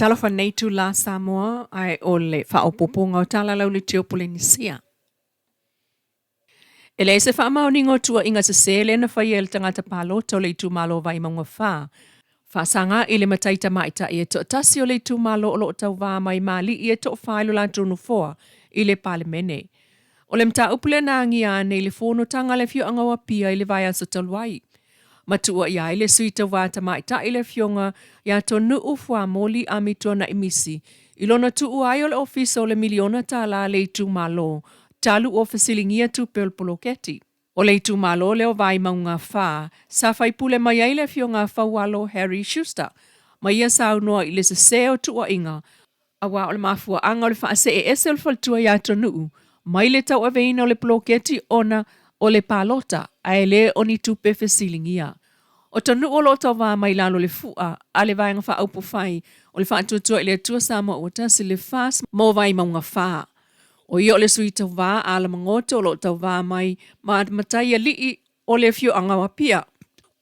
Talofa nei itulā Samoa ae o le faaopoopoga o Tala Lauleitio Polenisia. E leai se faamaoniga o tuuaiga sese lea na faia e le tagata palota o le itumalo o Vaimauga 4, faasaga i le matai tamaitai e toatasi o le itumalo o lo o tauva mai ma alii e toafa i lo latou nofoa i le Palemene. O le mataupu lea na agia ane i le fonotaga a le afioaga o Apia i le vaiaso talu ai, ma tuuaia ai le sui tauva tamaitai le afioga ia Tonu'u Fuamoli Amituana'i Misi i lona tuua ai o le ofisa o le miliona tālā a le itumalo talu ua fesiligia tupe o le poloketi. O le itumalo lea o Vaimauga 4 sa faipule mai ai le afioga a Faualo Harry Schuster ma ia saunoa i le sese o tuuaiga aua o le mafuaaga o le faasee ese o le faletua ia Tonu'u mai le tauaveina o le poloketi ona o le palota ae le o ni tupe fesiligia. O Tonu'u o lo o tauva mai lalo o le fu'a a le Vaega Faaupufai o le Faatuatua i le Atua Samoa Ua Tasi, le FAST, mo Vaimauga 4. O ia o le sui tauva a Alamagoto o lo o tauva mai ma matai alii o le afioaga o Apia.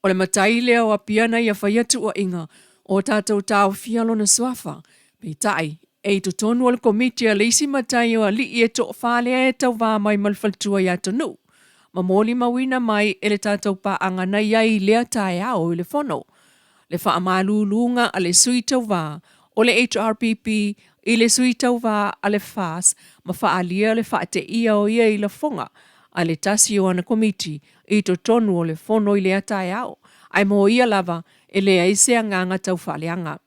O le matai lea o Apia na ia faia tuuaiga o tatou taofia lona suafa. Peitai, e i totonu o le komiti a le isi matai o alii e toafa lea e tauva mai ma le faletua ia Tonu'u, ma molimauina mai e le tatou paaga na i ai i lea taeao i le fono le faamaluluga a le sui tauva o le HRPP i le sui tauva a le FAS ma faaalia le faateia o ia i lafoga a le tasi o ana komiti i totonu o le fono i lea taeao, ae mo ia lava e leai se agaga tau faaleaga.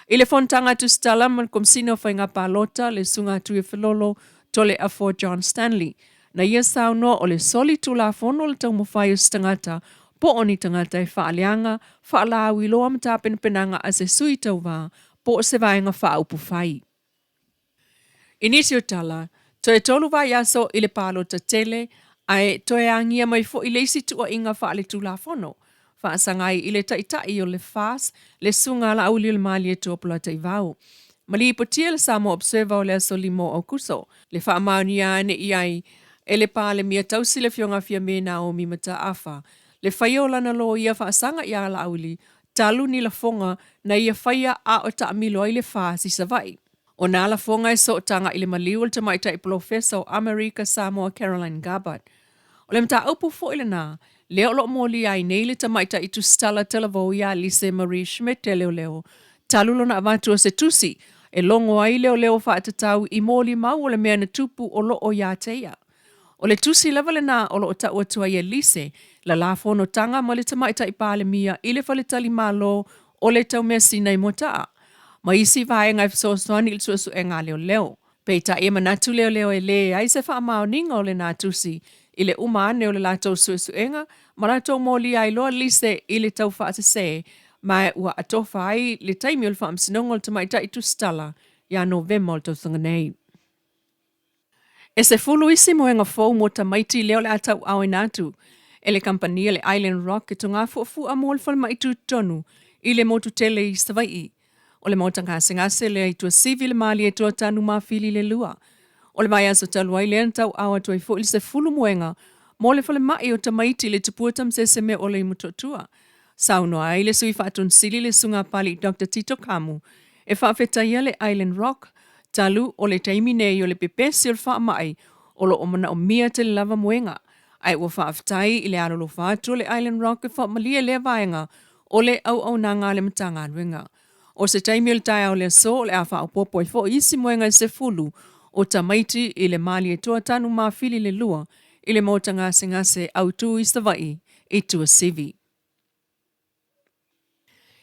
I le fonotaga a Tusitala ma le Komesina o Faiga Palota, le Susuga a Tuiafelolo Toleafoa John Stanley, na ia saunoa o le soli tulafono le taumafai o se tagata po o ni tagata e faaleaga, faalauiloa ma tapenapenaga a se sui tauva po o se vaega faaupufai. I nisi o tala, toe tolu vaiaso i le palota tele ae toe agia mai foi le isi tuuaiga faaletulafono faasaga ai i le taitai o le FAS, le Susuga a Laaulialemalietoa Polataivao. Ma lipotia le Samoa Observer o le aso 5 o Aokuso, le faamaonia ane i ai e le Palemia tausi le Afioga a Fiame Naomi Mataafa le faia o lana loia faasaga iā Laauli talu ni lafoga na ia faia a o taamilo ai le FAS i Savaii. O nā lafoga e sootaga i le maliu o le tamaitai polofesa o Amerika Samoa Caroline Gabbard. O le mataupu foi lenā, lea o lo o molia ai nei le tamaitai tusitala talavou iā Lise Marie Schmidt e leoleo, talu lona avatu o se tusi e logo ai leoleo faatatau i molimau o le mea na tupu o lo o iā te ia. O le tusi lava lenā o lo o tau atu ai e Lise la la fonotaga ma le Tamaitai Palemia i le Faletali Malo o le Taumeasina i Moataa, ma isi vaega e fesoasoani i le suesuega a leoleo. Peitai e manatu leoleo e leai se faamaoniga o lenā tusi i le uma ane o le latou suesuega ma latou molia ai loa Lise i le taufaasese ma ua atofa ai le taimi o le faamasinoga o le Tamaitai Tusitala ia Novema o le tausaga nei. E 10 isi moega fou mo tamaiti lea o le a tauaoina atu e le kamupani a le Island Rock e togafuafua mo le falemai tutotonu i le motu tele i Savaii. O le maota gasegase lea i Tuasivi le Malietoa Tanumafili le lua. O le vaiaso talu ai lea na tauao atu ai foi le 10 moega mo le falemai o tamaiti i le Tupua Tamasese Meaola i Motootua. Saunoa ai le Sui Faatonisili le Susuga a Papalii Doctor Tito Kamu e faafetaia le Island Rock talu o le taimi nei o le pepesi o le faamai o lo o manaomia tele lava moega ae ua faafetai i le alolofa atu o le Island Rock e faamalie lea vaega o le auaunaga a le Matagaluega. O se taimi o le taeao le aso o le a faaopoopo ai foi isi moega e 10 o tamaiti i le Malietoa Tanumafili le lua i le Maota Gasegase Autu i Savaii i Tuasivi.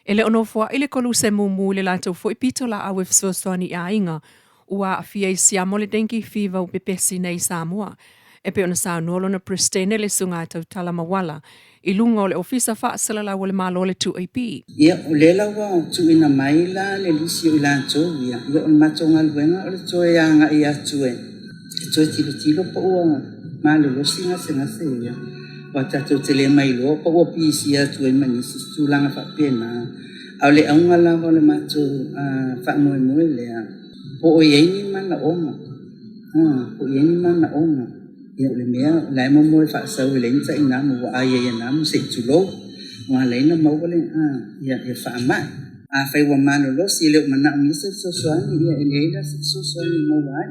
E le o nofoaʻi le koluse mumu i le latou foi pitolaau e fesoasoani i aiga ua aafia i siama o le dengue fever ua pepesi nei i Samoa, e pei ona saunoa lona Peresetene le Susuga a Tautala Mauala i luga o le Ofisa Faasalalau o le Malo le 2AP. Ia, o lea la ua tuuina mai la le lisi o i latou ia, ia o le matou galuega o le toe agai atu e toe tilotilo po ua malolosi gasegase ia, aua tatou te le mailoa po ua pisia atu ai ma nisi i tulaga faapena. A o le auga lava o le matou faamoemoe lea, po o i ai ni manaoga, po o i ai ni manaoga. Ia o le mea, o la e momoe faasau e leai ni tainamu ua ai ai e namu se i tulou, ua ala ai ona maua le, ia, ia faamai. Afai ua malolosi e le o manaomia se fesoasoani, ia e leai la se fesoasoani e maua ai.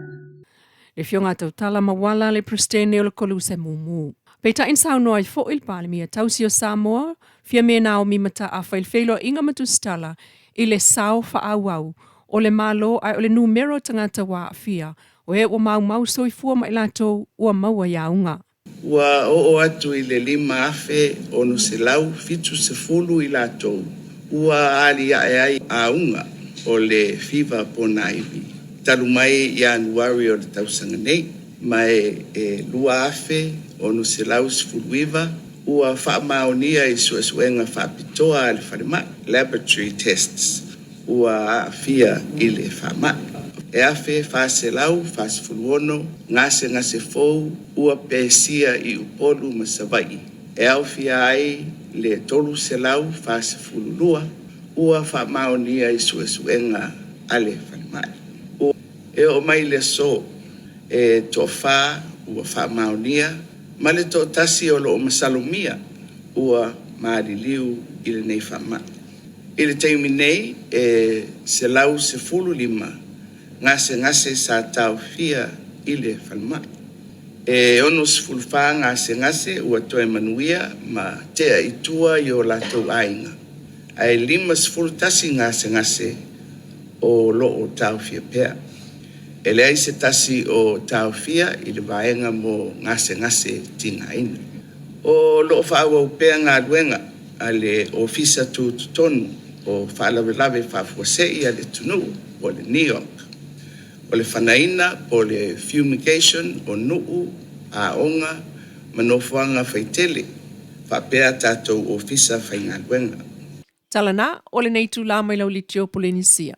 Le Afioga a Tautala Mauala le Peresetene o le Koluse Mumu. Peitai na saunoa ai foi le Palemia tausi o Samoa, Fiame Naomi Mataafa i le feiloaiga ma Tusitala i le sao faaauau o le Malo ae o le numera o tagata ua aafia o e ua maumau soifua ma i latou ua maua i auga. Ua oo atu i le 5,670 i latou ua aliae ai auga o le fiva ponaivi talu mai Ianuari o le tausaga nei, ma e 2,619 ua faamaonia i suesuega faapitoa a le falemai, laboratory tests, ua aafia i le faamai. E 1,446 gasegase fou ua pesia i Upolu ma Savaii, e aofia ai le 342 ua faamaonia i suesuega a le falemai. E oo mai i le aso, e toafa ua faamaonia ma le toatasi o lo o masalomia ua maliliu i lenei faamai. I le taimi nei, e 115 gasegase sa taofia i le falemai. E 64 gasegase ua toe manuia ma tea i tua i o latou aiga, ae 51 gasegase o lo o taofia pea. E leai se tasi o taofia i le vaega mo gasegase tigaina. O lo o faaauau pea galuega a le Ofisa Tutotonu o Faalavelave Faafuasei a le Atunuu po o le NEOC, o le fanaina po o le fumigation o nuu, aoga ma nofoaga faitele faapea tatou ofisa faigaluega. Tala na o lenei itula mai lau litio Polenisia.